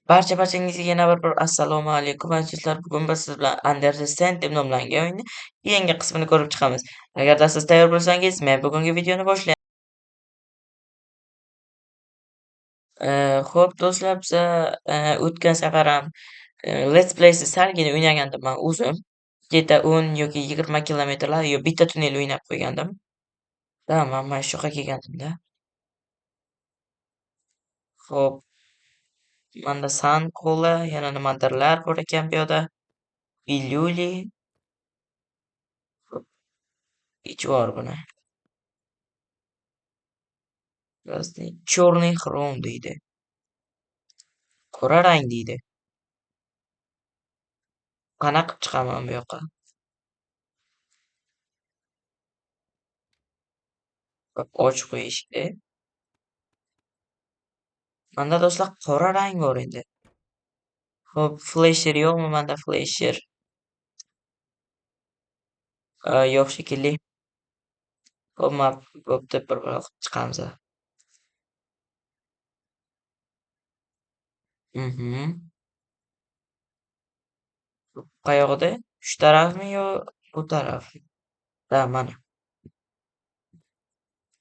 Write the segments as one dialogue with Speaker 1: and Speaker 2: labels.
Speaker 1: Barcha-barchangizga yana bir assalomu alaykum azizlar. Bugun biz siz bilan Under the Sand deb nomlangan o'yinni yangi qismini ko'rib chiqamiz. Agarda siz tayyor bo'lsangiz, men bugungi videoni boshlayman. Xo'p do'stlar, biza o'tgan safar ham Let's Play'si salgina o'ynagandim men o'zim. Где-то 10 yoki 20 kilometrlar yo bitta tunnel o'ynab qo'ygandim. Da, men mana shu yoqqa kelgandim-da. Xo'p. Manda San Kola, yana nimadirlar bor ekan bu yoqda. Piluli. Xo'p. Ichib yubor buni. Красный, черный хром deydi. Qora rang deydi. Qanaqa qilib chiqaman bu yoqqa? Hop, ochib qo'y eshikni. Manda do'stlar qora rang bor endi. Xo'p, flasher yo'qmi manda flasher? Yo'q shekilli. Xo'p, mana bo'pti, bir-bir qilib chiqamiz. Qayog'ida? Shu tarafmi yo bu tarafmi? Da, mana.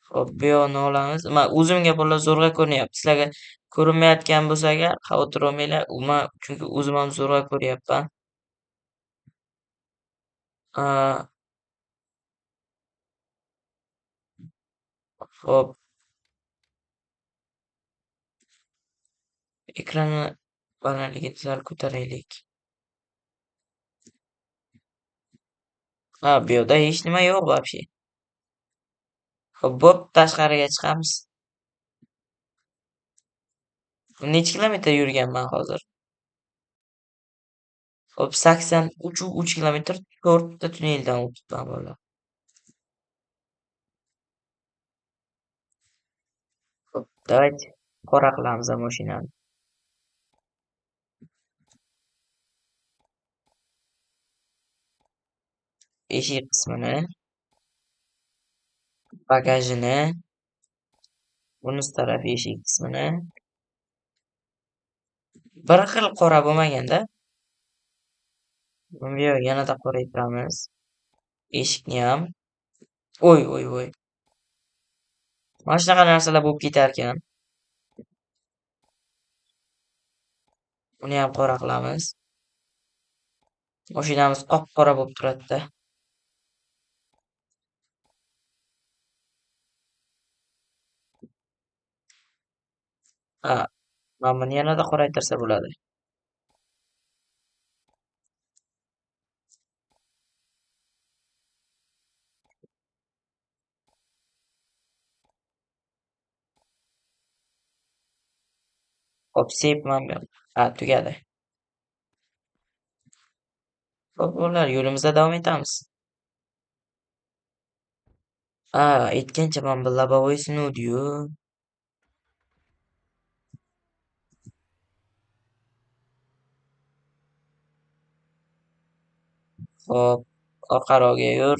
Speaker 1: Xo'p, bu yoqni olamiz. Men o'zimga bolalar zo'rg'a ko'rinyapti. Sizlarga ko'rinmayotgan bo'lsa agar xavotir olmanglar. Men chunki o'zim ham zo'rg'a ko'ryapman. Xo'p. Ekranni balandligini sal ko'taraylik. Ha, bu yoqda hech nima yo'q вообще. Xo'p, bo'p, tashqariga chiqamiz. Necha kilometr yurganman hozir? Xo'p, 83,3 kilometr 4 ta tunneldan o'tibman bolalar. Xo'p, давайте qora qilamiz mashinani. Eshik qismini, bagajini, bunisi tarafi eshik qismini. Bir xil qora bo'lmaganda, bu yoq yanada qoraytiramiz. Eshikni ham. Oy, oy, oy. Mana shunaqa narsalar bo'lib ketar ekan. Uni ham qora qilamiz. Mashinamiz qop-qora bo'lib turadi-da. Ha, mana buni yanada qoraytirsa bo'ladi. Hop, sepman bu. Ha, tugadi. Xo'p, bolalar, yo'limizda davom etamiz. Ha, aytgancha mana bu лобовой sinuvdi-yu. Xo'p, orqaroqga yur.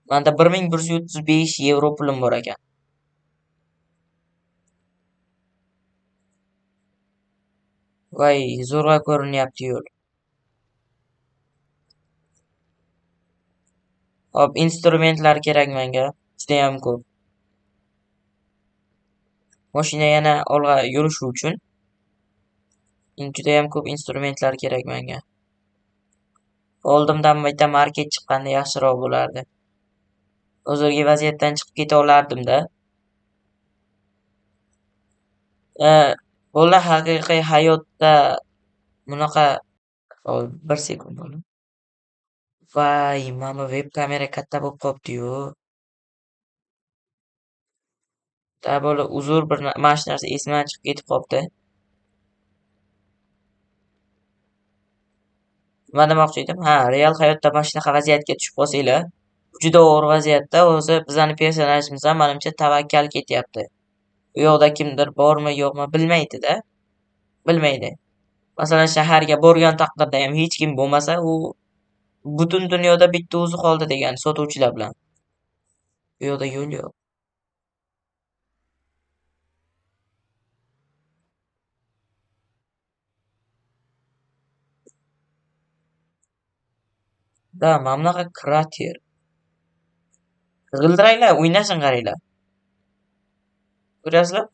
Speaker 1: Menda 1135 yevro pulim bor ekan. Voy, zo'rg'a ko'rinyapti yo'l. Hop, instrumentlar kerak menga, juda ham ko'p. Mashina yana olg'a yurishi uchun juda ham ko'p instrumentlar kerak menga. Oldimdan bitta market chiqqanda yaxshiroq bo'lardi. Hozirgi vaziyatdan chiqib keta olardim-da. Bolalar haqiqiy hayotda bunaqa bir sekund bola. Voy, mana bu web kamera katta bo'lib qolibdi-yu. Da bola uzr, bir mana shu narsa esimdan chiqib ketib qolibdi. Nima demoqchi edim? Ha, real hayotda mana shunaqa vaziyatga tushib qolsanglar, juda og'ir vaziyatda o'zi bizning personajimiz ham menimcha tavakkal ketyapti. U yoqda kimdir bormi, yo'qmi bilmaydi-da. Bilmaydi. Masalan, shaharga borgan taqdirda ham hech kim bo'lmasa, u butun dunyoda bitta o'zi qoldi degan sotuvchilar bilan. Bu yoqda yo'l yo'q. Da, mana bunaqa krater. G'ildiranglar, o'ynashin qaranglar. Ko'ryapsizlar?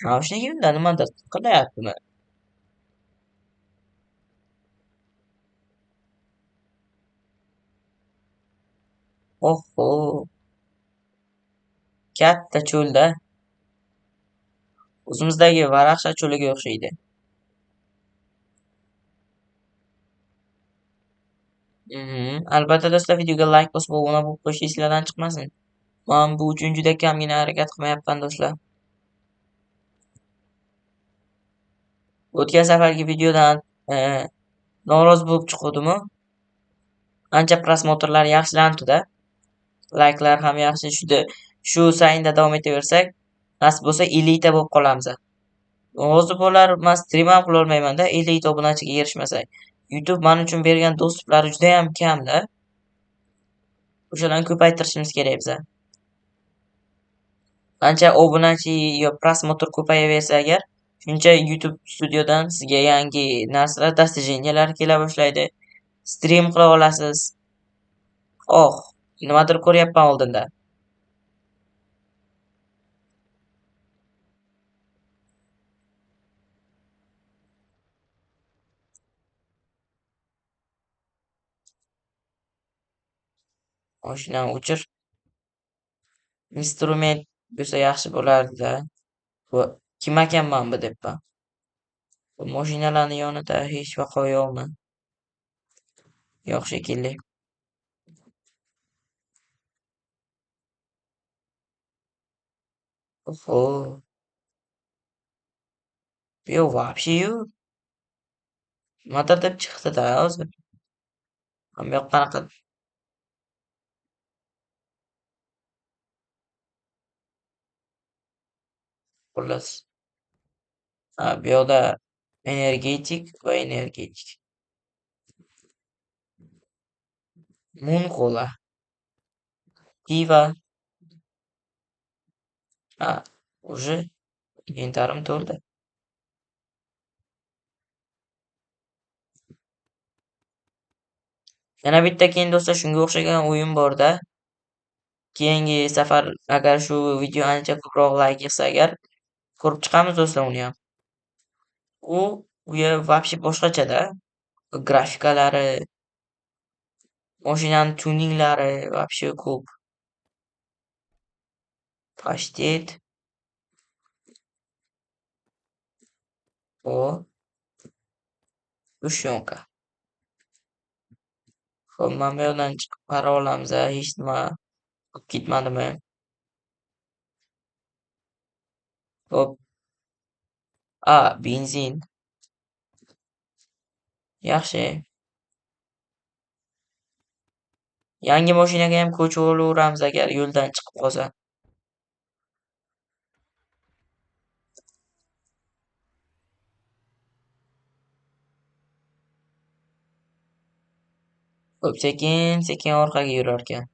Speaker 1: Naushnik unda nimadir qilyaptimi? Oho. Katta cho'lda. O'zimizdagi Varaxsha cho'liga o'xshaydi. Albatta do'stlar, videoga like bosib, obuna bo'lib qo'yish esinglardan chiqmasin. Men bu uchun juda kamgina harakat qilmayapman do'stlar. O'tgan safargi videodan norozi bo'lib chiqdimi? Ancha prosmotrlar yaxshilanibdi-da. Likelar ham yaxshi. Shu sayinda davom etaversak, nasib bo'lsa 50 ta bo'lib qolamiz. Hozir bo'lar, men stream ham qila olmayman-da, 50 ta obunachiga erishmasak. YouTube men uchun bergan do'stliklari juda ham kam-da. O'shalarni ko'paytirishimiz kerak biza. Qancha obunachi yo prosmotr ko'payaversa agar, shuncha YouTube studiodan sizga yangi narsalar, достижениялар kela boshlaydi. Stream qila olasiz. Oh, nimadir ko'ryapman oldinda. Mashinani o'chir. Instrument bo'lsa yaxshi bo'lardi-da. Bu kim ekanman bu debman. Bu mashinalarning yonida hech vaqo yo'qmi? Yo'q shekilli. Oho. Bu yoq вообще yo'q. Nimadir deb chiqdi-da hozir. Ham yoq qanaqa Xullas. Ha, bu yoqda energetik va energetik. Moon Cola. Piva. Ha, уже inventarim to'ldi. Yana bitta keyin do'stlar shunga o'xshagan o'yin bor-da. Keyingi safar agar shu video ancha ko'proq like yig'sa agar ko'rib chiqamiz do'stlar uni ham. U вообще boshqachada. Grafikalari, mashinani tuninglari вообще ko'p. Pashtet. O. Dushyonka. Xo'p, mana bu yoqdan chiqib qarab olamiz, hech nima bo'lib ketmadimi? Xo'p. A, benzin. Yaxshi. Yangi mashinaga ham ko'chib olaveramiz agar yo'ldan chiqib qolsa. Xo'p, sekin-sekin orqaga yurar ekan.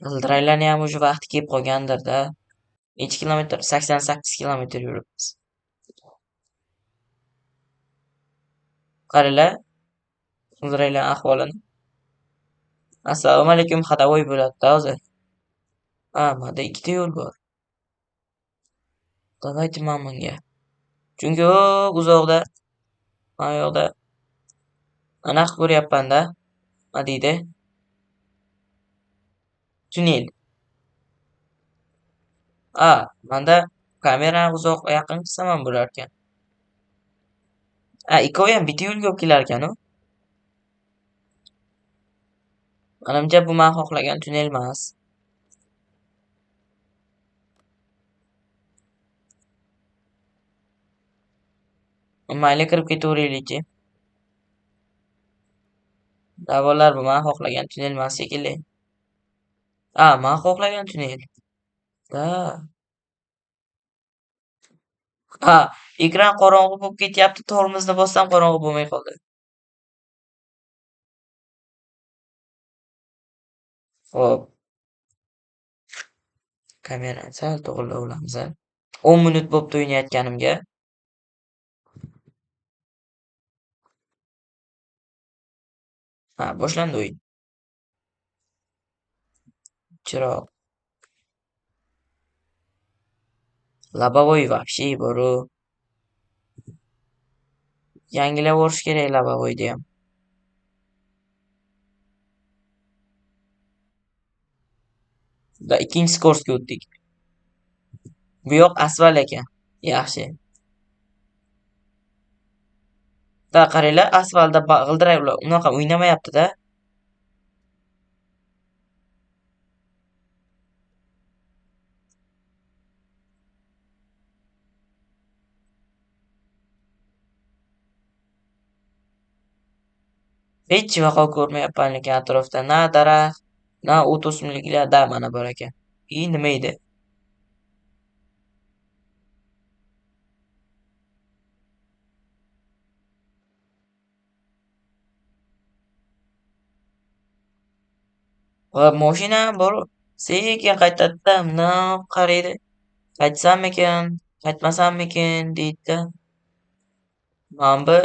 Speaker 1: G'ildiranglarni ham уже vaqti kelib qolgandir-da. Necha kilometr? 88 kilometr yuribmiz. Qaranglar, g'ildiranglar ahvolini. Assalomu alaykum, xadavoy bo'ladi-da hozir. Ha, mana ikkita yo'l bor. Давайте mana bunga. Chunki uzoqda, mana yoqda aniq ko'ryapman-da. Nima deydi? Tunnel. A, menda kamerani uzoq yaqin qilsam ham bo'lar ekan. A, ikkovi ham bitta yo'lga olib kelar ekan-u. Menimcha bu men xohlagan tunnel emas. Mayli, kirib ketaveraylikchi. Da'volar bu men xohlagan tunnel emas shekilli. A, men xohlagan tunnel. Da. Ha, ekran qorong'u bo'lib ketyapti. Tormozni bossam qorong'u bo'lmay qoldi. Xo'p. Kamerani sal to'g'rilab olamiz. 10 minut bo'pti o'ynayotganimga. Ha, boshlandi o'yin. Chiroq. Labovoy вообще boru. Yangilab yuborish kerak labovoyni ham. Da ikkinchi skorsga o'tdik. Bu yoq asfalt ekan. Yaxshi. Da qaranglar, asfaltda g'ildirak ular unaqa o'ynamayapti-da. Hech vaqo ko'rmayapman lekin atrofda na daraxt, na o't o'simliklar, da mana bor ekan. I nima edi? Va mashina ham bor. Sekin qaytadi-da, bundoq qaraydi. Qaytsammikin, qaytmasammikin deydi-da. Mana bu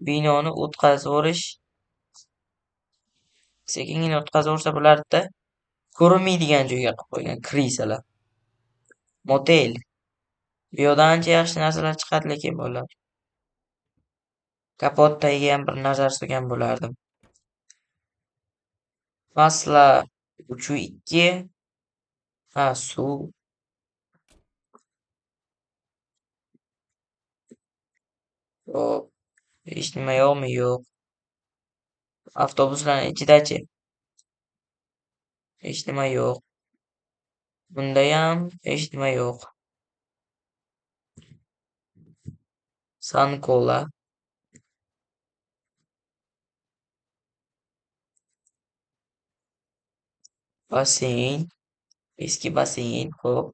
Speaker 1: binoni o'tkazib yuborish. Sekingina o'tkazib yuborsa bo'lardi-da. Ko'rinmaydigan joyga qilib qo'ygan krisalar. Motel. Bu yoqdan ancha yaxshi narsalar chiqadi lekin bolalar. Kapot tagiga ham bir nazar solgan bo'lardim. Masla 3.2. Ha, suv. Xo'p, hech nima yo'qmi? Yo'q. Avtobuslarning ichidachi? Hech nima yo'q. Bundayam hech nima yo'q. Sankola. Basseyn. Eski basseyn, xo'p.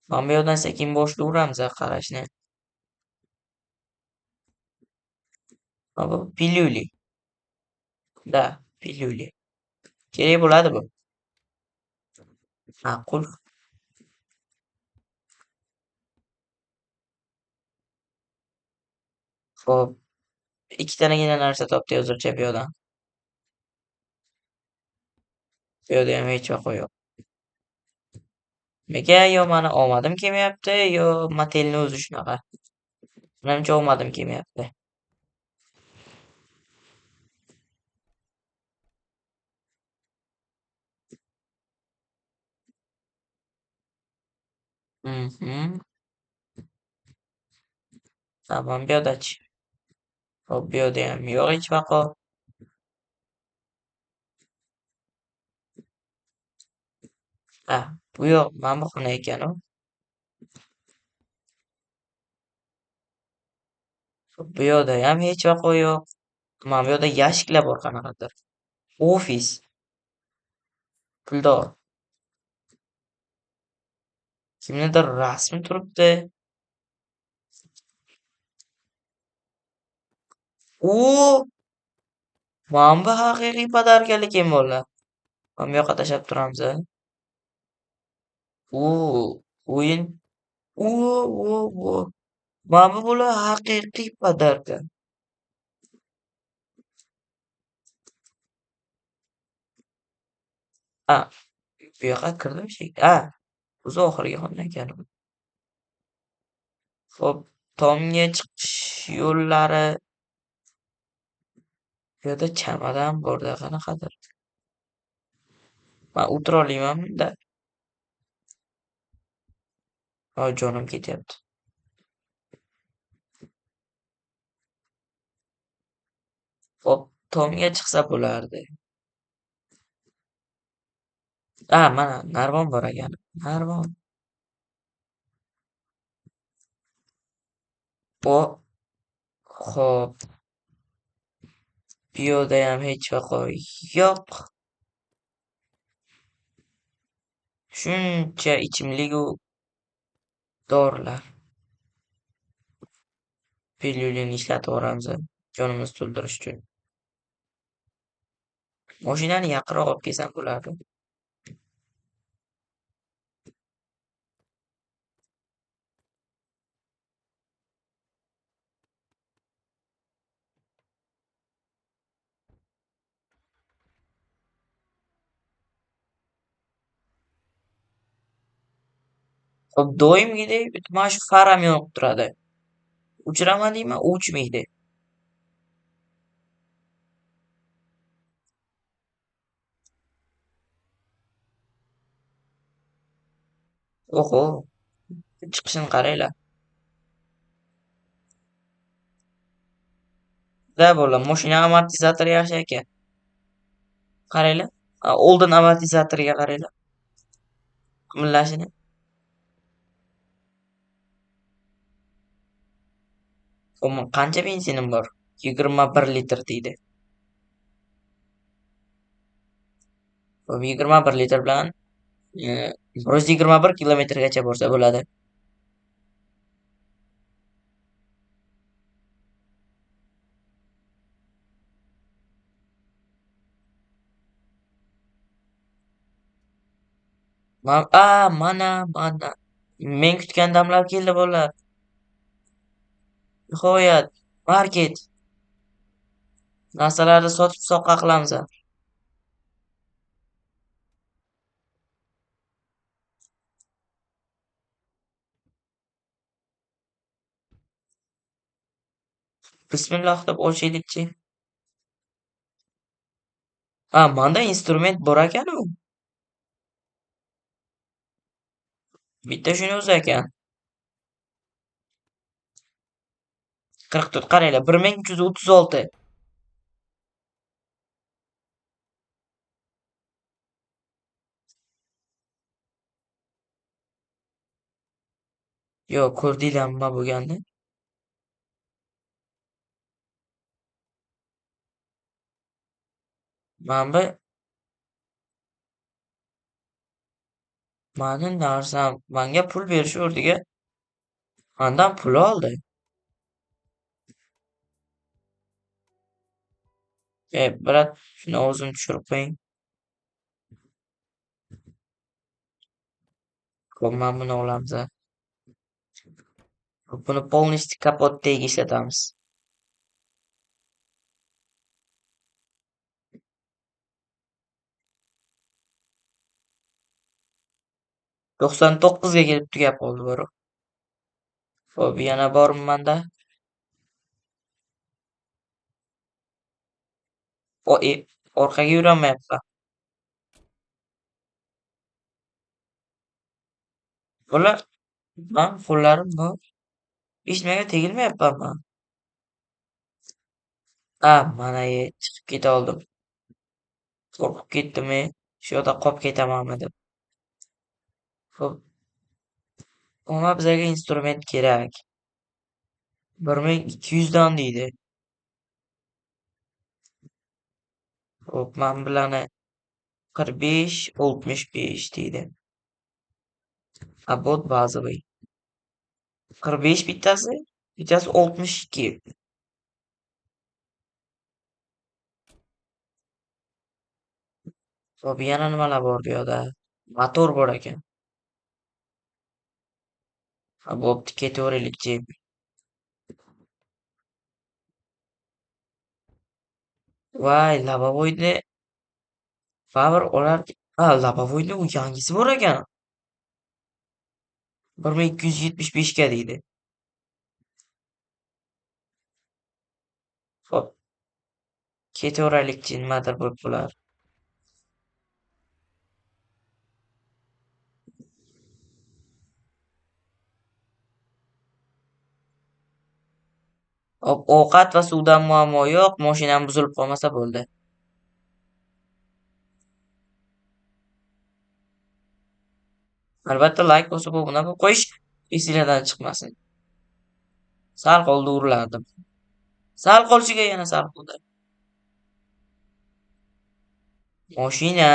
Speaker 1: Mana bu yoqdan sekin boshlayveramiz qarashni. Mana bu pilyuli. Da, pilyuli. Kerak bo'ladi bu. Ha, qulf. Xo'p. Ikkitanagina narsa topdik hozircha bu yoqdan. Bu yoqda ham hech vaqo yo'q. Nega yo mani omadim kelmayapti, yo motelni o'zi shunaqa. Menimcha omadim kelmayapti. Tamam, bu yoqdachi? Xo'p, bu yoqda ham yo'q hech vaqo. Ha, bu yoq mana bu xona ekan u. Bu yoqda ham hech vaqo yo'q. Mana bu yoqda yashiklar bor qanaqadir. Ofis. Puldor. Kimnidir rasmi turibdi. U mana bu haqiqiy podarka lekin bolalar. Mana bu yoqqa tashlab turamiz. U o'yin. U u u. Mana bu bular haqiqiy podarka. A, bu yoqqa kirdim shekilli. A, o'zi oxirgi xona ekan. Xo'p, tomga chiqish yo'llari. Bu yerda chamadon borda qanaqadir. Men o'tira olmayman bunda. Voy, jonim ketyapti. Xo'p, tomga chiqsa bo'lardi. A, mana narvon bor ekan. Narvon. O, xo'p. Bu yoqda ham hech vaqo yo'q. Shuncha ichimlik-u dorilar. Pilyulini ishlataveramiz jonimizni to'ldirish uchun. Mashinani yaqinroq olib kelsam bo'lardi. Hop, doimgidek mana shu faram yonib turadi. O'chiraman deyman, o'chmaydi. Oho, chiqishini qaranglar. Da bo'ldi, mashina amortizatori yaxshi ekan. Qaranglar, oldin amortizatoriga qaranglar. Qimillashini. Umuman qancha benzinim bor? 21 litr deydi. Xo'p, 21 litr bilan 121 kilometrgacha borsa bo'ladi. Mana, mana. Men kutgan damlar keldi bolalar. Nihoyat market. Narsalarni sotib soqqa qilamiz. Bismillah deb ochaylikchi. Ha, menda instrument bor ekan-u. Bitta shuni o'zi ekan. 44 qaranglar, 1336. Yo'q, ko'rdinglar nima bo'lganini? Mana bu mani narsam, menga pul berish o'rniga mendan pul oldi. Brat, shuni o'zim tushirib qo'ying. Xo'p, mana buni olamiz. Buni полностью kapot tagiga ishlatamiz. 99 ga kelib tugab qoldi biroq. Xo'p, yana bormi menda? O, orqaga yurolmayapman. Bular man qo'llarim bor. Hech nimaga tegilmayapman man. A, mana chiqib keta oldim. Qo'rqib ketdim, shu yoqda qolib ketamanmi deb. Xo'p. Umuman bizga instrument kerak. 1200 dan deydi. Xo'p, men bilan 45 65 deydi. Abot bazaviy. 45 bittasi, bittasi 62. Xo'p, yana nimalar bor bu yoqda? Motor bor ekan. Ha, bo'pti, ketaveraylikchi. Voy, labovoyni baribir olar. Ha, labovoyni u yangisi bor ekan. 1275 ga deydi. Xo'p. Ketaveraylikchi, nimadir bo'lib qolar. Hop, ovqat va suvdan muammo yo'q, mashinam buzilib qolmasa bo'ldi. Albatta like bosib obuna bo'lib qo'yish esinglardan chiqmasin. Sal qoldi urilardim. Sal qolishiga yana sal qoldi. Mashina.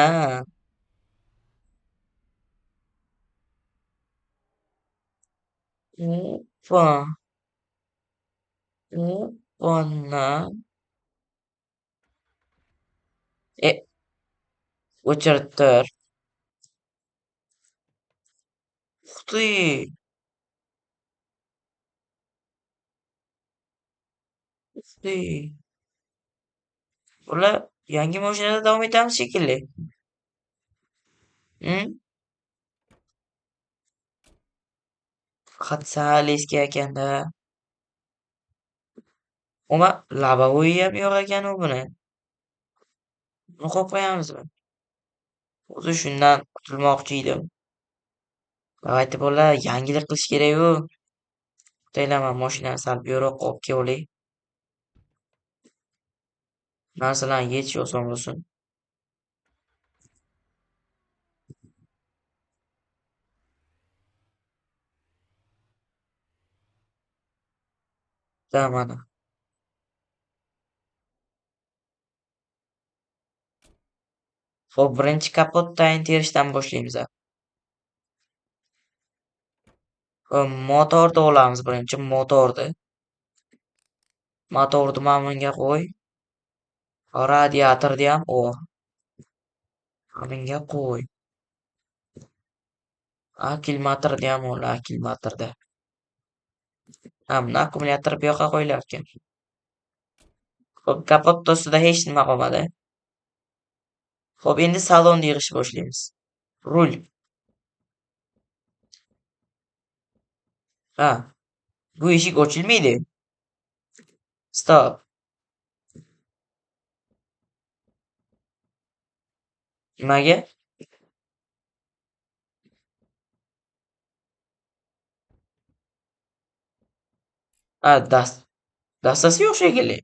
Speaker 1: Oppa! Oppa-na! E, o'chirib tur. Ух ты! Ух ты! Ular yangi mashinada davom etamiz shekilli. Faqat sal eski ekanda. Umuman лобовой ham yo'q ekan u buni. Buni qo'yib qo'yamizmi? O'zi shundan qutulmoqchi edim. Давайте bolalar, yangilik qilish kerak-ku. To'xtanglar, mashinani sal buyoqqa olib kelay. Narsalarni yechish oson bo'lsin. Da mana. Xo'p, birinchi kapot tayin terishdan boshlaymiz. Motorni olamiz birinchi, motorni. Motorni mana bunga qo'y. Radiatorni ham ol. Mana bunga qo'y. Akkumulyatorni ham ol, akkumulyatorni. Ha, buni akkumulyator bu yoqqa qo'yilar ekan. Xo'p, kapot ustida hech nima qolmadi. Xo'p, endi salonni yig'ishni boshlaymiz. Rul. Ha, bu eshik ochilmaydi. Stop. Nimaga? Ha, dastasi yo'q shekilli.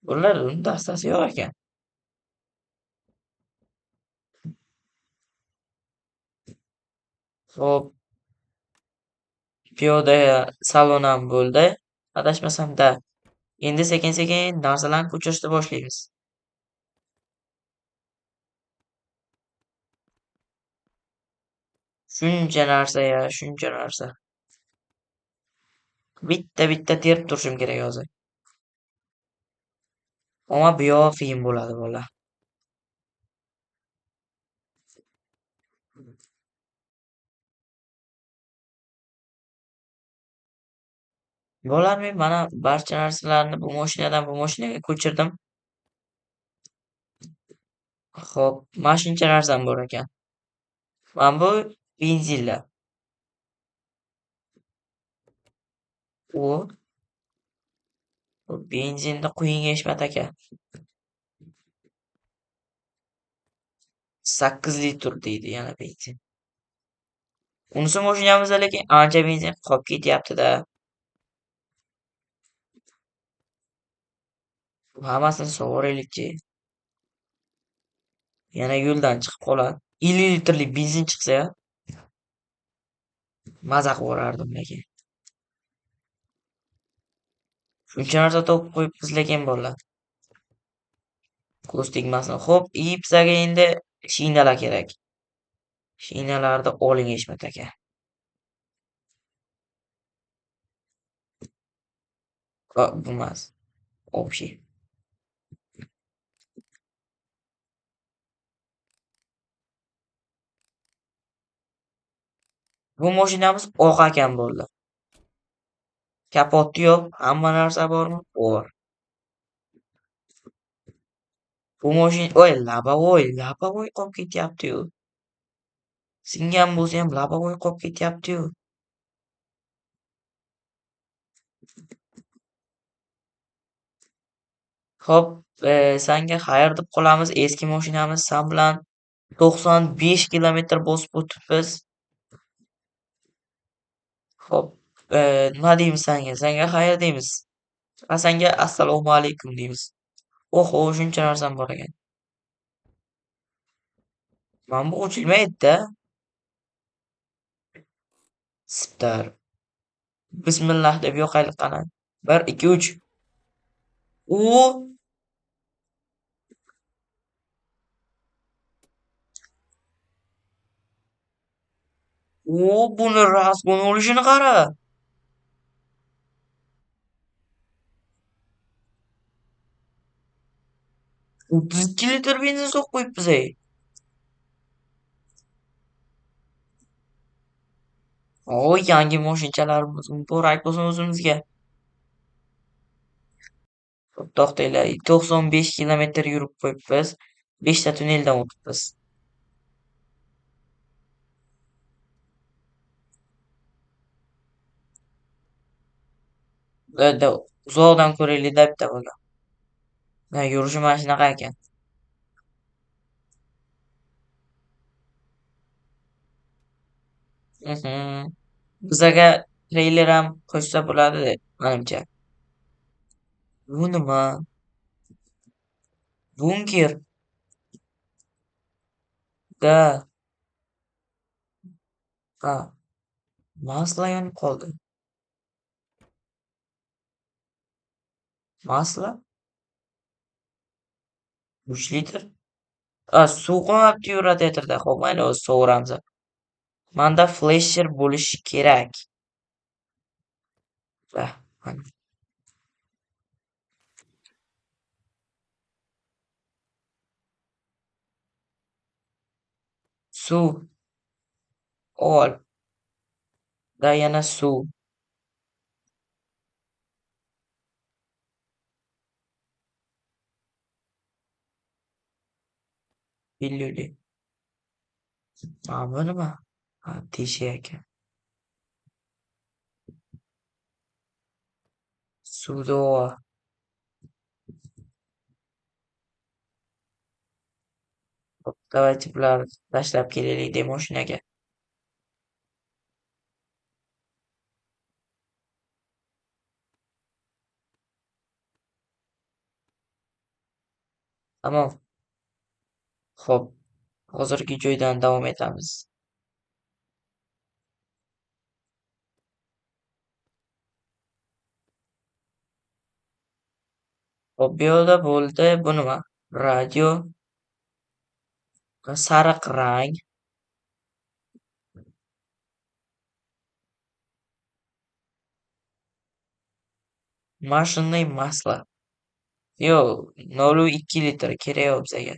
Speaker 1: Bular uni dastasi yo'q ekan. Xo'p. Piyoda salon ham bo'ldi. Adashmasam-da. Endi sekin-sekin narsalarni ko'chirishni boshlaymiz. Shuncha narsa ya, shuncha narsa. Bitta-bitta terib turishim kerak hozir. Ammo bu yog'i qiyin bo'ladi bolalar. Bolalar, men mana barcha narsalarni bu mashinadan bu mashinaga ko'chirdim. Xo'p, mana shuncha narsam bor ekan. Mana bu benzinlar. U benzinni quying Eshmat aka. 8 litr deydi yana benzin. Unisi mashinamizda lekin ancha benzin qolib ketyapti-da. Bu hammasini sovuraylikchi. Yana yo'ldan chiqib qoladi. 50 litrlik benzin chiqsa-ya, maza qilib yuborardim lekin. Shuncha narsa topib qo'yibmiz lekin bolalar. Ko'z tegmasin. Xo'p, bizga endi shinalar kerak. Shinalarni oling Eshmat aka. Bu emas. Общий. Bu mashinamiz oq ekan bo'ldi. Kapoti yo'q, hamma narsa bormi? Bor. Bu mashina, oy, labovoy, labovoy qolib ketyapti-yu. Singan bo'lsa ham labovoy qolib ketyapti-yu. Xo'p, sanga xayr deb qolamiz. Eski mashinamiz san bilan 95 kilometr bosib o'tibmiz. Xo'p, nima deymiz sanga? Sanga xayr deymiz. A sanga assalomu alaykum deymiz. Oho, shuncha narsam bor ekan. Mana bu ochilmaydi-da. Siptar. Bismillah deb yoqaylik qani. 1 2 3. U O, buni razgon olishini qara. 32 litr benzin so'q qo'yibmiz ey. O, yangi moshinchalarimiz muborak bo'lsin o'zimizga. To'xtanglar, 95 kilometr yurib qo'yibmiz. 5 ta tunneldan o'tibmiz. Da uzoqdan ko'raylik-da bitta buni. Ha, yurishi mana shunaqa ekan. Bizaga treyler ham qo'shsa bo'ladi, menimcha. Bu nima? Bunker. Da. Ha. Masla yonib qoldi. Masla? 3 litr. A, suv qolmabdi-yu radiatorda. Xo'p, mayli, o'zi sovuramiz. Menda flasher bo'lishi kerak. Va, mana. Suv. Ol. Da yana suv. Pilluli. Mana bu nima? Ha, teshik ekan. Suvda. Давайте bularni tashlab kelaylik de mashinaga. Tamom. Xo'p, hozirgi joydan davom etamiz. Xo'p, bu yoqda bo'ldi. Bu nima? Radio. Sariq rang. Mashinный масло. Yo'q, 0,2 litr kerak yo'q bizga.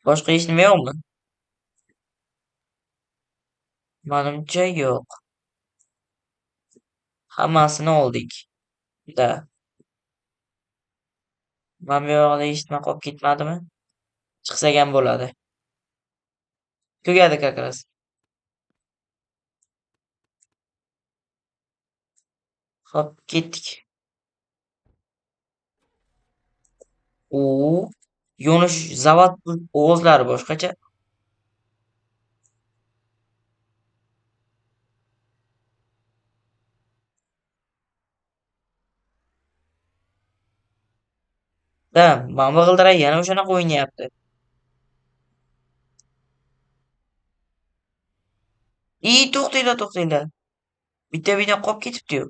Speaker 1: Boshqa hech nima yo'qmi? Menimcha yo'q. Hammasini oldik. Da. Mana bu yoqda hech nima qolib ketmadimi? Chiqsak ham bo'ladi. Tugadi как раз. Xo'p, ketdik. U yonish zavod ovozlari boshqacha. Da, mana bu g'ildirak yana o'shanaqa o'ynayapti. I, to'xtanglar, to'xtanglar. Bitta bino qolib ketibdi-yu.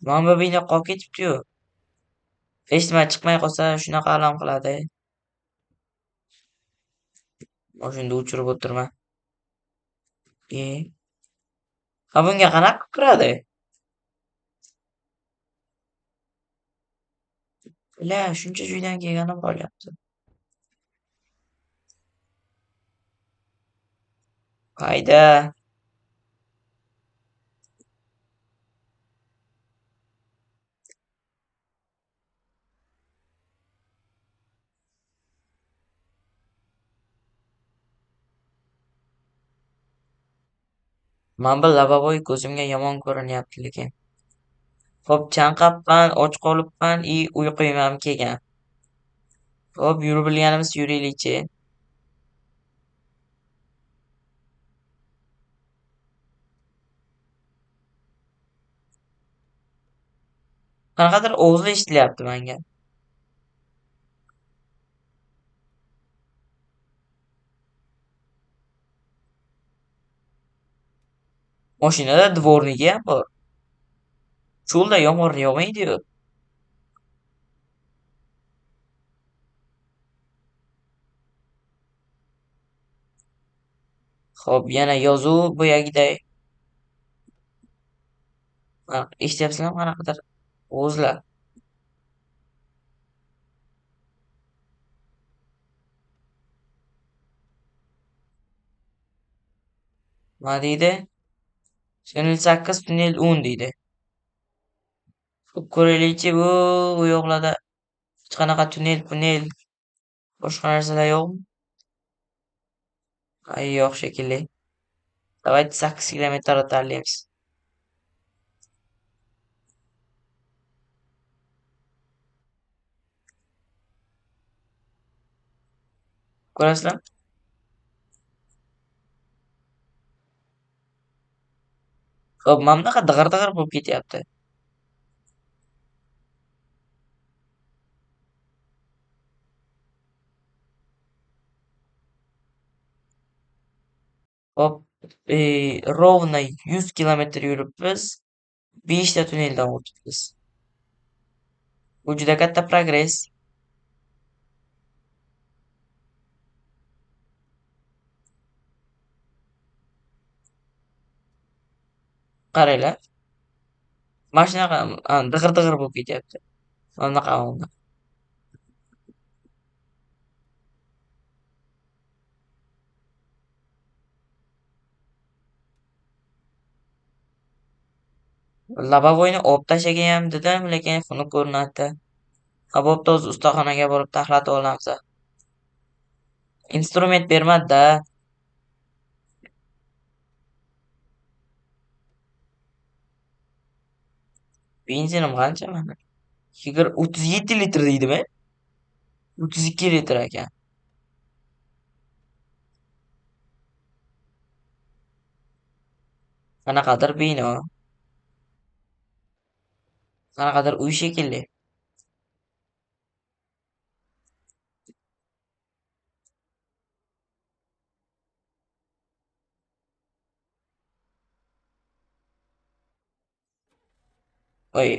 Speaker 1: Mana bu bino qolib ketibdi-yu. Hech nima chiqmay qolsa shunaqa alam qiladi. Mashinani o'chirib o'tirma. E. Ha, bunga qanaqa kiradi? La, shuncha joydan kelganim qolyapti. Hayda. Mana bu lavaboy ko'zimga yomon ko'rinyapti lekin. Xo'p, chanqabman, och qolibman, i uyqum ham kelgan. Xo'p, yurib bilganimiz yuraylikchi. Qanaqadir ovozlar eshitilyapti menga. Mashinada dvornigi ham bor. Cho'lda yomg'ir yog'maydi-yu. Xo'p, yana yozuv boyagiday. Ha, eshityapsizlarmi qanaqadir ovozlar? Nima deydi? Tunnel 8, tunnel 10 deydi. Xo'p, ko'raylikchi, bu yoqlarda hech qanaqa tunnel, punel boshqa narsalar yo'qmi? Ay, yo'q shekilli. Давайте 8 kilometr tanlaymiz. Ko'rasizlar? Xo'p, mana bunaqa dig'ir-dig'ir bo'lib ketyapti. Hop, ровно 100 kilometr yuribmiz. 5 ta tunneldan o'tibmiz. Bu juda katta progress. Qaranglar. Mana shunaqa dig'ir-dig'ir bo'lib ketyapti. Mana bunaqa mana. Labovoyni olib tashlagan ham dedim, lekin xunuk ko'rinadi. Ha, bo'pti, o'zi ustaxonaga borib taxlatib olamiz. Instrument bermadi-da. Benzinim qancha mana? 37 litr deydimi? 32 litr ekan. Qanaqadir bino. Qanaqadir uy shekilli. Voy.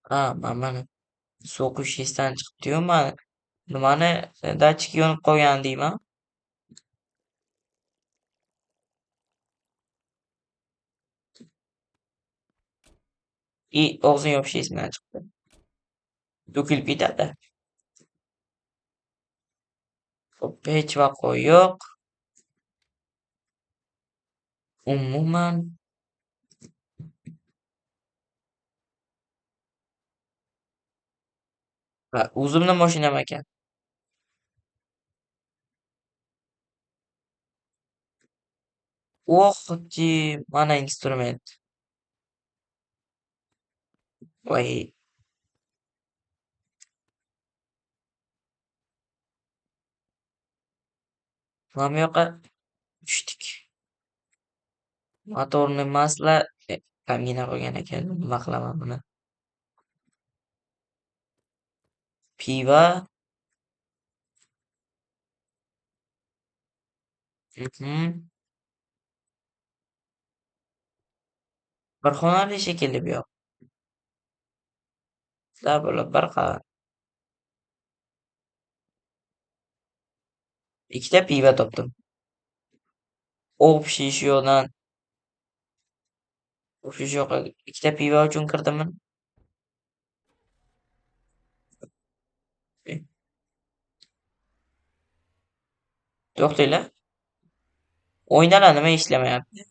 Speaker 1: Ha, mana suv quyish esdan chiqibdi-yu, mana nimani datchik yonib qolgan deyman. I og'zini yopish esimdan chiqdi. To'kilib ketadi. Xo'p, hech vaqo yo'q. Umuman va o'zimni mashinam ekan. O'xti, mana instrument. Voy. Mana bu yoqqa tushdik. Motorni masla kamgina qolgan ekan. Nima qilaman buni? Piva. Bir xonali shekilli bu yoq. Sizlar bo'lib bir qavat. Ikkita piva topdim. Общий shu yoqdan. Общий shu yoqqa ikkita piva uchun kirdimmi? To'xtanglar. Oynalar nima ishlamayapti?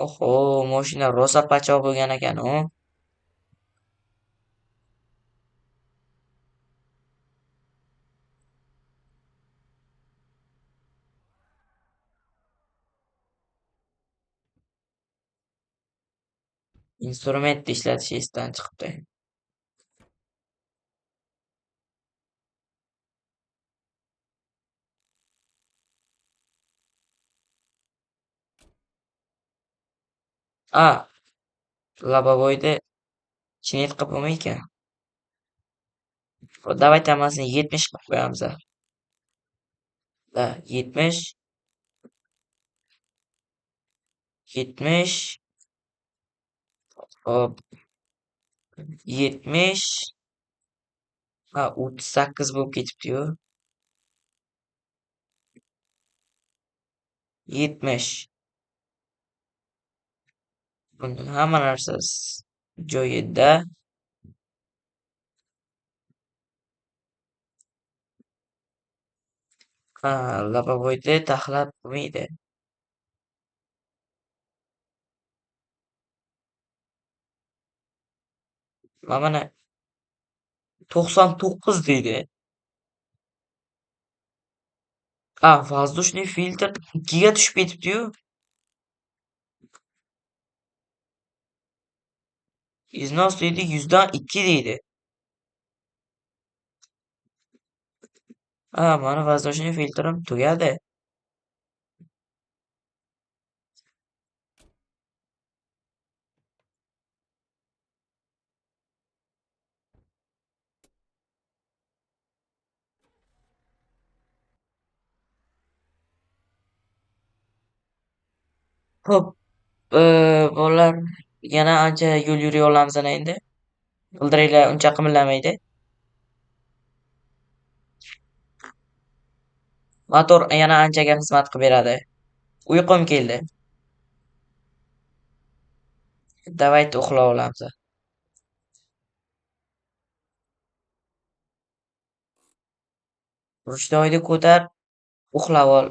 Speaker 1: Oho, mashina rosa pachoq bo'lgan ekan u. Instrument ishlatish esdan chiqibdi. A, labovoyda Чинить qilib bo'lmaykan. Давайте hammasini 70 qilib qo'yamiz. Da, 70 70. Hop. 70. Ha, 38 bo'lib ketibdi-yu. 70. Buni hamma narsasi joyida. Ha, lavaboyda taxlab bo'lmaydi. Mana 99 deydi. A, воздушный filtr 2 ga tushib ketibdi-yu. Износ deydi, 100dan 2 deydi. A, mana воздушный filtrim tugadi. Xo'p, bolalar yana ancha yo'l yura olamiz ana endi. G'ildiraklar uncha qimillamaydi. Motor yana anchaga xizmat qilib beradi. Uyqum keldi. Давайте uxlab olamiz. Ruchnoyni ko'tar, uxlab ol.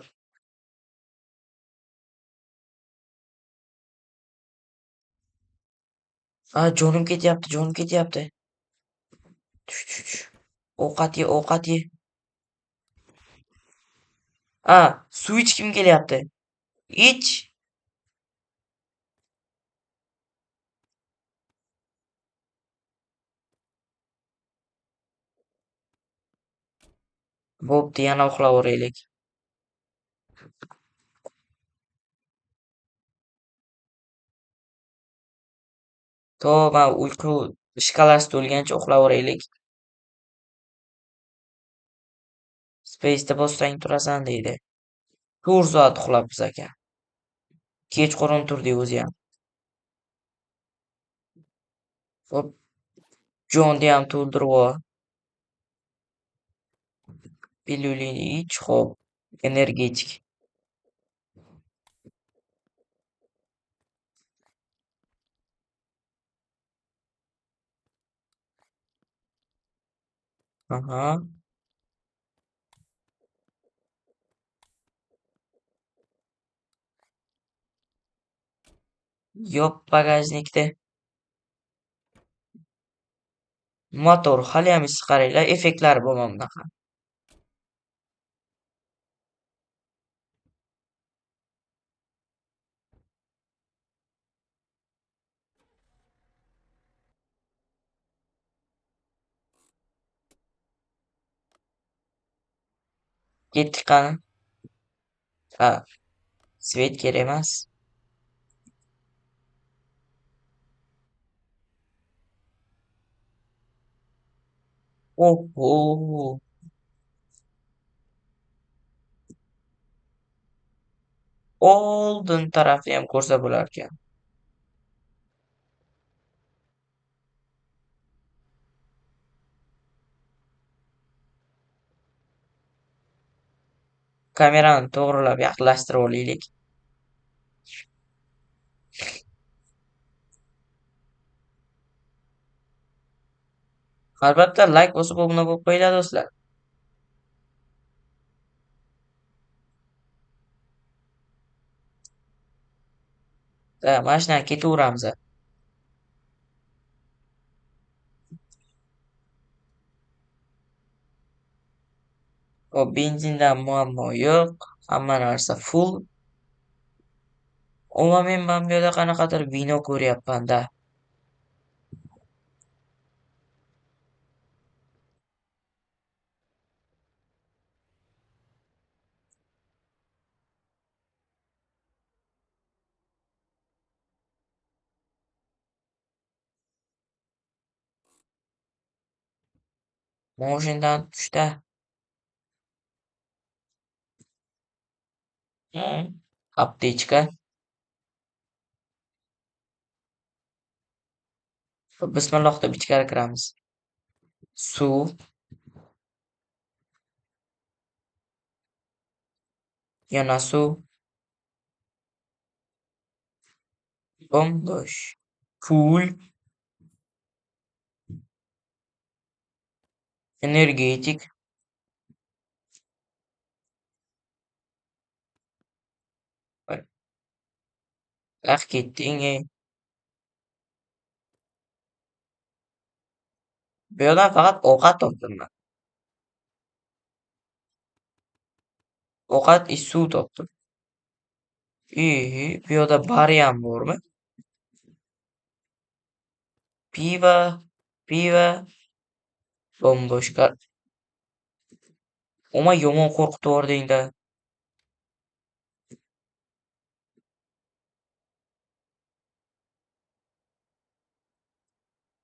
Speaker 1: A, jonim ketyapti, jonim ketyapti. Tush, tush, tush. Ovqat ye, ovqat ye. A, suv ichgim kelyapti. Ich. Bo'pti, yana uxlaveraylik. To man uyqu shkalasi to'lgancha uxlaveraylik. Space'da bossang turasan deydi. 4 soat uxlabmiz ekan. Kechqurun turdik o'zi ham. Hop. Jonni ham to'ldirib ol. Pilulini ich, xo'p. Energetik. Aha. Yop bagajnikda. Motor haliyam issiq qaranglar, effektlari bor mana bunaqa. Ketdik qani. Ha, svet kerak emas. Oho! Oldin tarafni ham ko'rsa bo'larkan. Kamerani to'g'rilab yaqinlashtirib olaylik. Albatta like bosib obuna bo'lib qo'yinglar do'stlar. Da, mana shundan ketaveramiz. Hop, benzindan muammo yo'q. Hamma narsa full. Umuman men mana bu yerda qanaqadir vino ko'ryapman-da. Mashinadan tushda. Aptechka. Bismillah deb ichkari kiramiz. Suv. Yana suv. Bombosh. Pul. Energetik. Ah ketding ey. Bu yerdan faqat ovqat topdim men. Ovqat suv topdim. Bu yerda bari ham bormi? Piva, piva. Bomboshqa. Oma yomon qo'rqitib yubording-da.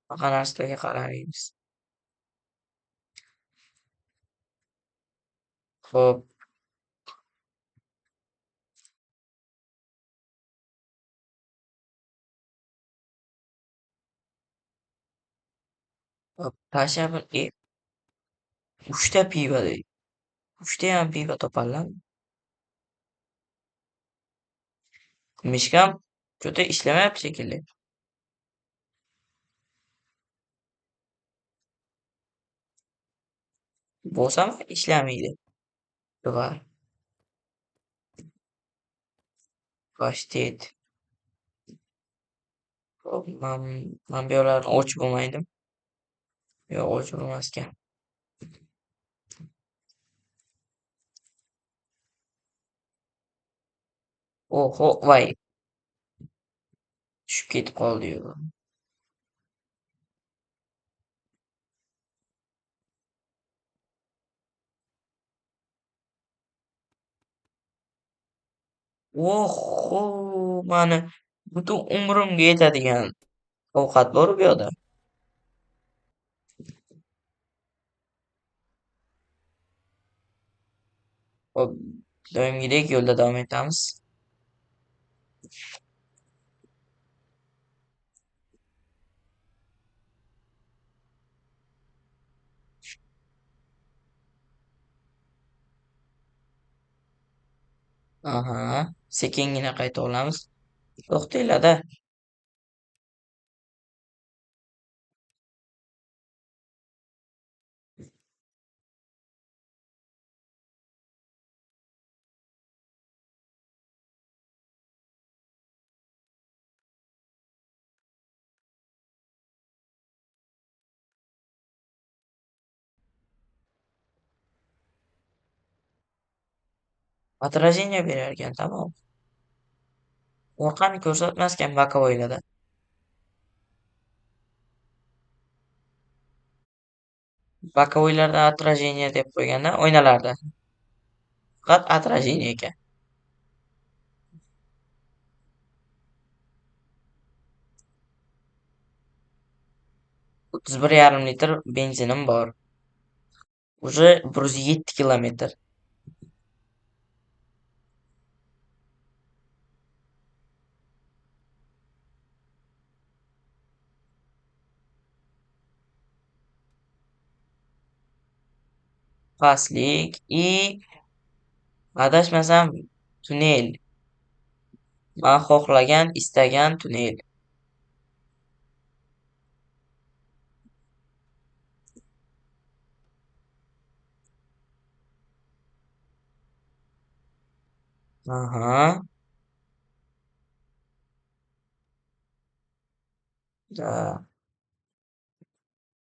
Speaker 1: Bunaqa narsalarga qaramaymiz. Xo'p. Hop, tashlab 3 ta piva deydi. 3 ta ham piva topadilarmi? Mishkam juda ishlamayapti shekilli. Bo'lsam ishlamaydi. Duvar. Pashtet. Xo'p, man bu yerlarni ochib bo'lmaydi. Yo'q, ochib bo'lmas ekan. Oho, voy. Tushib ketib qoldi-yu. Oho, mani butun umrimga yetadigan ovqat bor bu yerda. Xo'p, doimgidek yo'lda davom etamiz. Aha, sekingina qayta olamiz. To'xtanglar-da. Отражение berar ekan, tamom. Orqani ko'rsatmas ekan боковойlarda. Боковойlarda отражение deb qo'yganda, oynalarda. Faqat отражение ekan. 31,5 litr benzinim bor. Уже 107 kilometr. Pastlik и adashmasam tunnel. Men xohlagan, istagan tunnel. Aha. Da.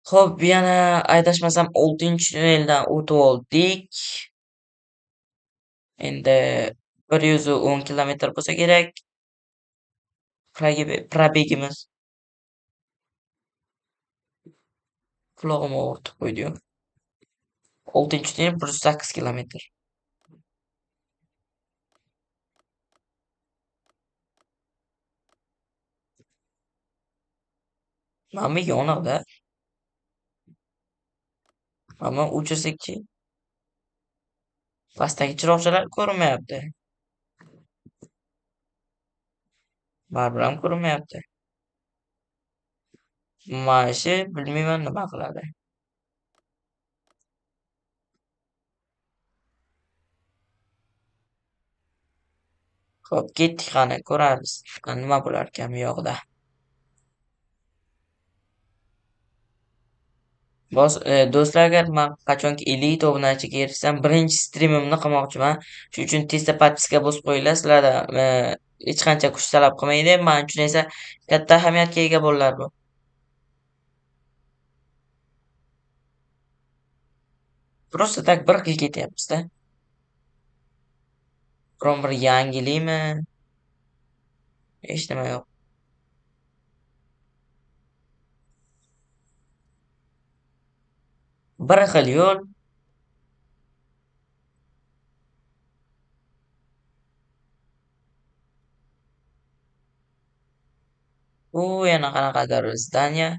Speaker 1: Xo'p, yana adashmasam 6-tunneldan o'tib oldik. Endi 110 kilometr bo'lsa kerak. Probegimiz. Qulog'im og'ritib qo'ydi-yu. 6-tunnel 108 kilometr. Mana bu yoniqda. Ammo o'chirsakchi? Pastdagi chiroqchalar ko'rinmayapti. Baribir ham ko'rinmayapti. Mana shu bilmayman nima qiladi. Xo'p, ketdik qani, ko'ramiz. Nima bo'lar ekan bu yoqda. Do'stlar, agar men qachonki 50 ta obunachiga erishsam, birinchi streamimni qilmoqchiman. Shuning uchun tezda podpiska bosib qo'yinglar. Sizlarda hech qancha kuch talab qilmaydi. Men uchun esa katta ahamiyatga ega bo'lar bu. Просто tak bir xil ketyapmiz-da. Biron bir yangilikmi? Hech nima yo'q. Bir xil yo'l. U yana qanaqadir zdaniya.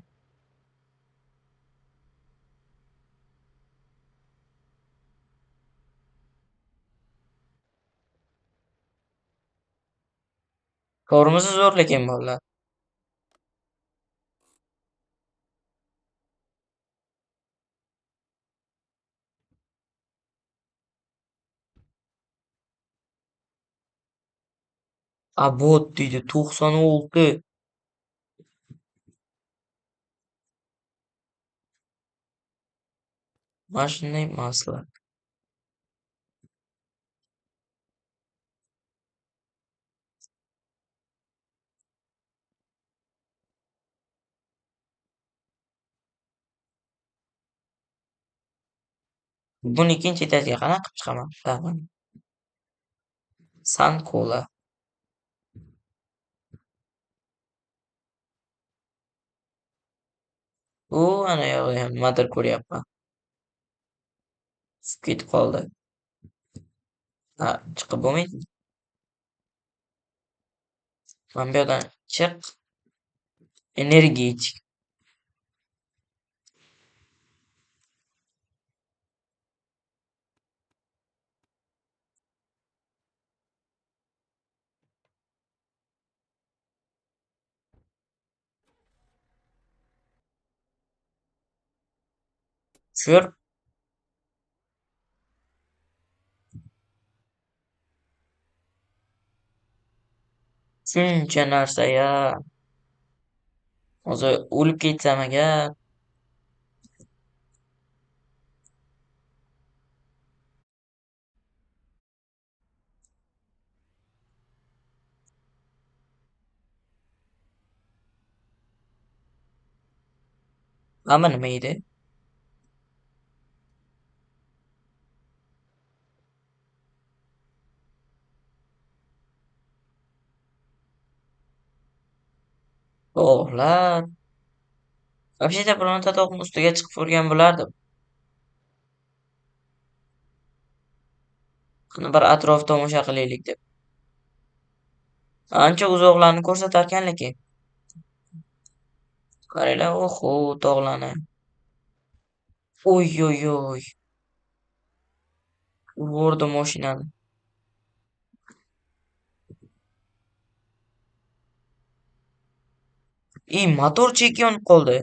Speaker 1: To'g'rimiz zo'r lekin bolalar. Abot deydi 96. Mana shunday masala. Buni ikkinchi etajga qanaqa qilib chiqaman? Tamam. San kola. U ana yo'q, ham nimadir ko'ryapman. Tushib ketib qoldi. Ha, chiqib bo'lmaydi. Mana bu yoqdan chiq. Energetik. Tushir. Shuncha narsa-ya. Hozir o'lib ketsam agar. Mana nima edi? To'g'lar. Вообще-то bironta tog'ning ustiga chiqib ko'rgan bo'lardim. Qani bir atrof tomosha qilaylik deb. Ancha uzoqlarni ko'rsatarkan lekin. Qaranglar, oho, tog'larni. Oy oy oy. Urdi mashinani. Motor cheki yonib qoldi.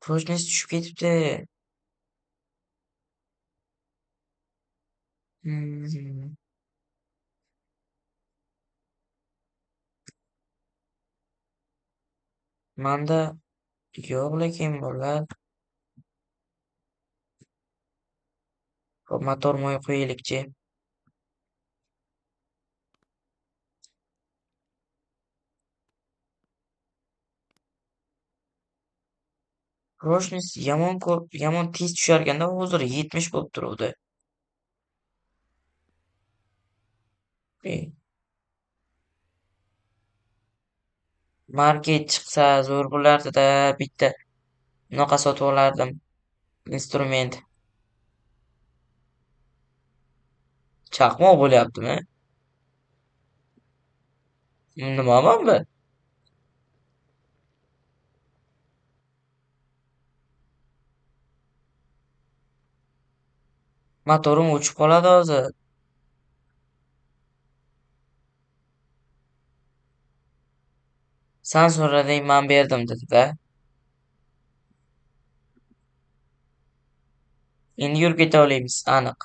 Speaker 1: Прочность tushib ketibdi. Manda yo'q lekin bolalar. Xo'p, motor moy qo'yaylikchi. Прочность yomon ko'p, yomon tez tusharkanda hozir 70 bo'lib turuvdi. Market chiqsa zo'r bo'lardi-da, bitta bunaqa sotib olardim. Instrument. Chaqmoq bo'lyaptimi? Nima mana bu? Motorim o'chib qoladi hozir. San so'rading, men berdim dedi-da. Endi yurib keta olamiz, aniq.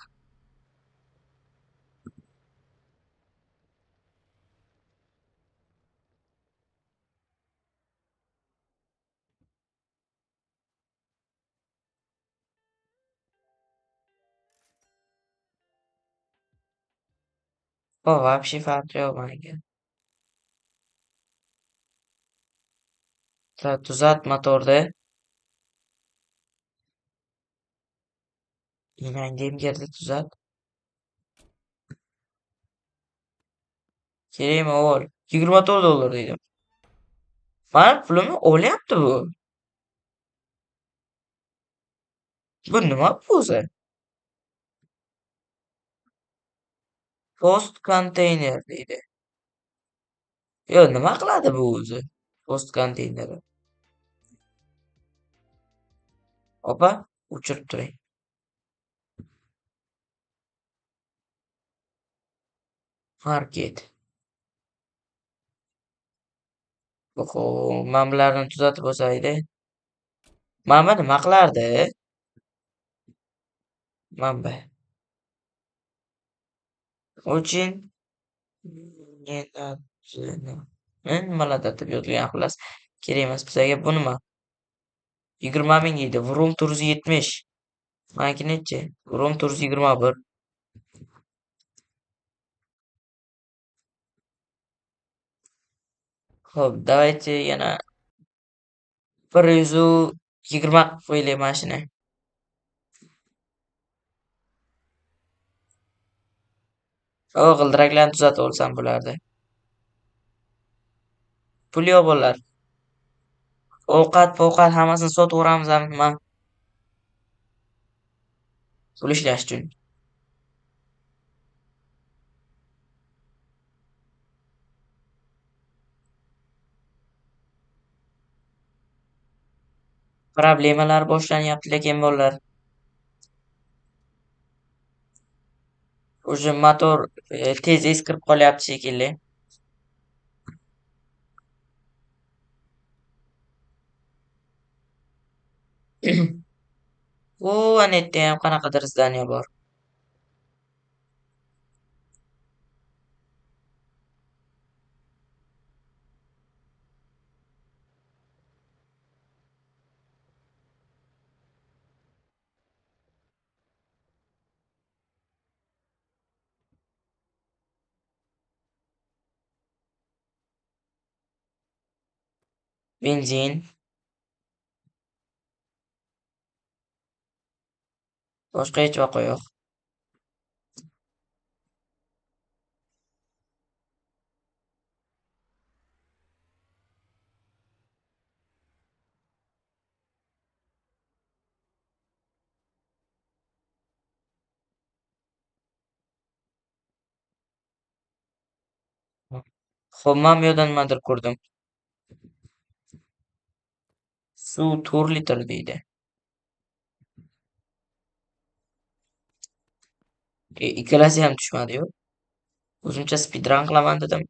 Speaker 1: O, вообще farqi yo'q menga. Tuzat motorni. Enangga yerda tuzat. Kerakmi o'g'il? $24 deydi. Mani pulimni olyapti bu. Bu nima bu o'zi? Post konteyner deydi. Yo, nima qiladi bu o'zi? Post konteyneri. Opa, o'chirib turing. Market. Oho, mana bularni tuzatib bo'lsaydi. Mana bu nima qilardi? Mana bu. Очень nimalardir deb yozilgan xullas. Kerak emas bizga. Bu nima? 20 ming deydi. Vroom 470. Maniki nechi? Vroom 421. Xo'p, давайте yana 120 qilib qo'yaylik mana shuni. O, g'ildiraklarni tuzatib olsam bo'lardi. Pul yo'q bolalar. Ovqat, povqat hammasini sotib yuboramiz nima? Pul ishlash uchun. Problemalar boshlanyapti lekin bolalar. Уже motor tez eskirib qolyapti shekilli. U ana yerda ham qanaqadir zdaniya bor. Benzin. Boshqa hech vaqo yo'q. Xo'p, men bu yerda nimadir ko'rdim. Suv 4 litr deydi. Ikkalasi ham tushmadi-yu. O'zimcha speedrun qilaman dedim.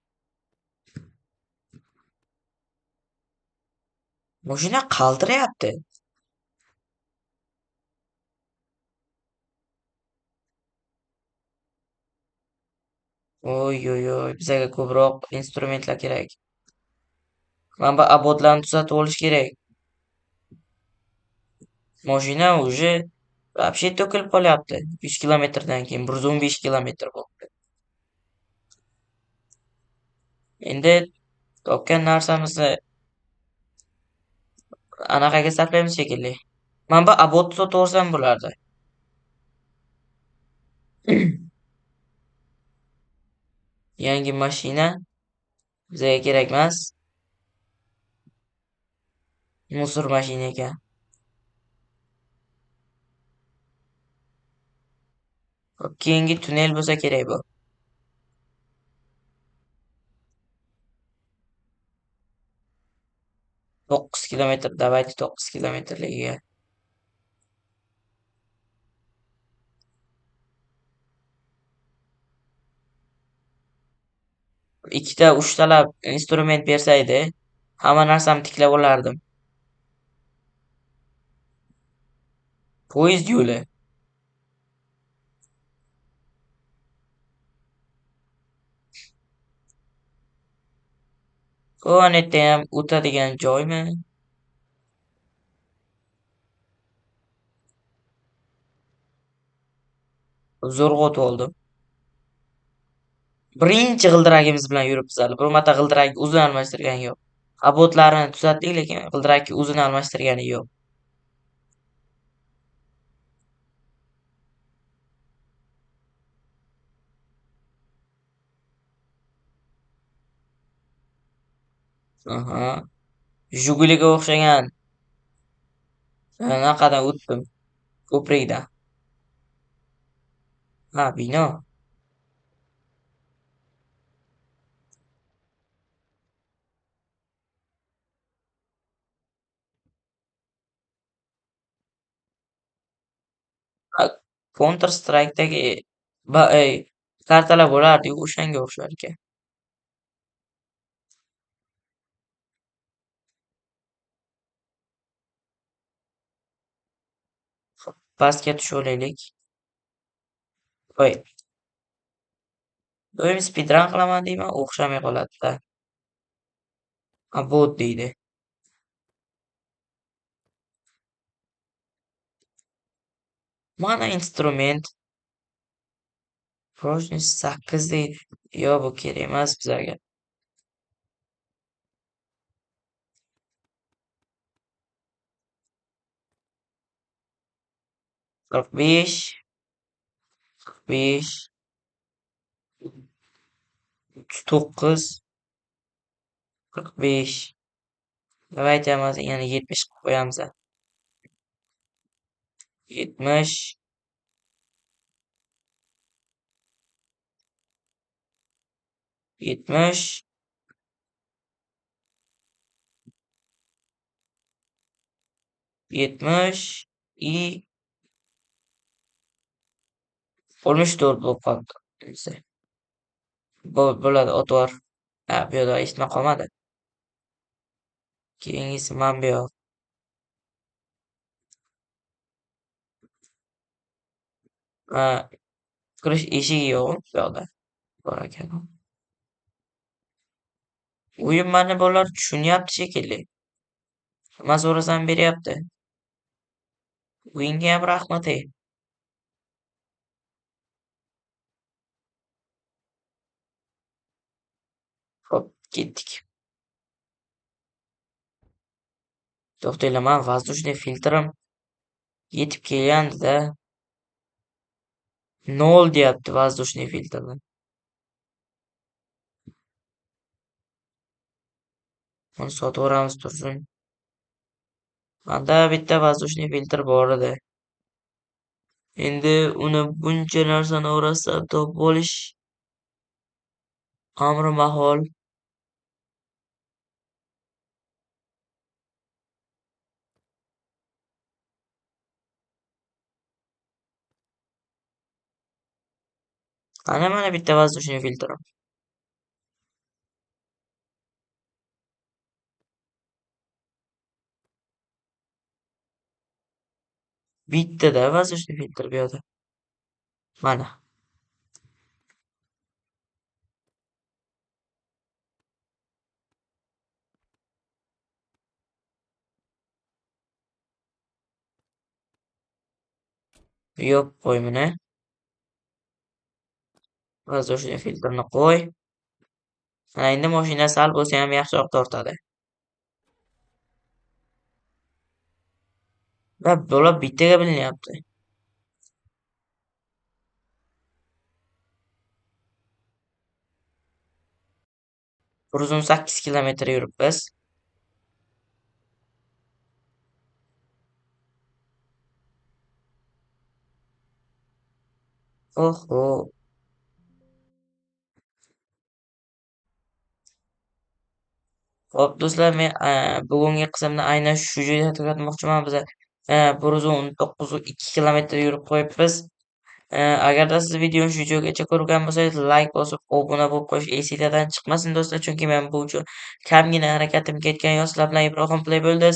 Speaker 1: Mashina qaltirayapti. Oy oy oy, bizga ko'proq instrumentlar kerak. Mana bu obodlarni tuzatib olish kerak. Mashina уже вообще to'kilib qolyapti. 100 kilometrdan keyin 115 kilometr bo'ldi. Endi topgan narsamizni anaqaga sarflaymiz shekilli. Mana bu obodni sotib olsam bo'lardi. Yangi mashina bizga kerak emas. Musor mashina ekan. Keyingi tunnel bo'lsa kerak bu. 9 kilometr, давайте 9 kilometrligiga. Ikkita, uchtalab instrument bersaydi, hamma narsamni tiklab olardim. Poyezd yo'li. Bu ham o'tadigan joymi? Zo'rg'a o'tib oldim. Birinchi g'ildiragimiz bilan yuribmiz hali. Bir marta g'ildirak o'zini almashtirgani yo'q. Obodlarini tuzatdik, lekin g'ildirak o'zini almashtirgani yo'q. Aha. Jiguliga o'xshagan anaqadan o'tdim. Ko'prikdan. Ha, bino. Counter Strike'dagi kartalar bo'lardi-yu, o'shanga o'xshar ekan. Xo'p, pastga tushib olaylik. Voy. Doim speedrun qilaman deyman, o'xshamay qoladi-da. Bot deydi. Mana instrument. Прочность 8 deydi. Yo'q, bu kerak emas bizlarga. 45, 45, 39, 45. Давайте yana 70 qilib qo'yamiz. 70. 70. 70 и 64 bo'lib qoldi. Bo'ladi, otvor. Ha, bu yerda hech nima qolmadi. Keyingisi mana bu yoq. Ha, kirish eshigi yo'q bu yoqda. Bor ekan. O'yin mani bolalar tushunyapti shekilli. Nima so'rasam beryapti. O'yinga ham rahmat ey. Xo'p, ketdik. To'xtanglar, men воздушный filtrim yetib kelgandi-da. 0 deyapti воздушный filtrni. Uni sotaveramiz tursin. Menda bitta воздушный filtr bor edi. Endi uni buncha narsani orasidan topib olish amri mahol. Ana mana bitta воздушный filtrim. Bittada воздушный filtr bu yoqda. Mana. Yo'q, qo'y buni. Воздушный filtrni qo'y. Mana endi mashina sal bo'lsa ham yaxshiroq tortadi. Va bola bittaga bilinyapti. 118 kilometr yuribmiz. Oho. Xo'p, do'stlar, men bugungi qismni aynan shu joyda tugatmoqchiman. Biz 119.2 kilometr yurib qo'yibmiz. Agarda siz videoni shu joygacha ko'rgan bo'lsangiz, layk bosib, obuna bo'lib qo'yish esingizdan chiqmasin, do'stlar, chunki men bu uchun kamgina harakatim ketgan yo'q. Sizlar bilan Ibrohim Play bo'ldi.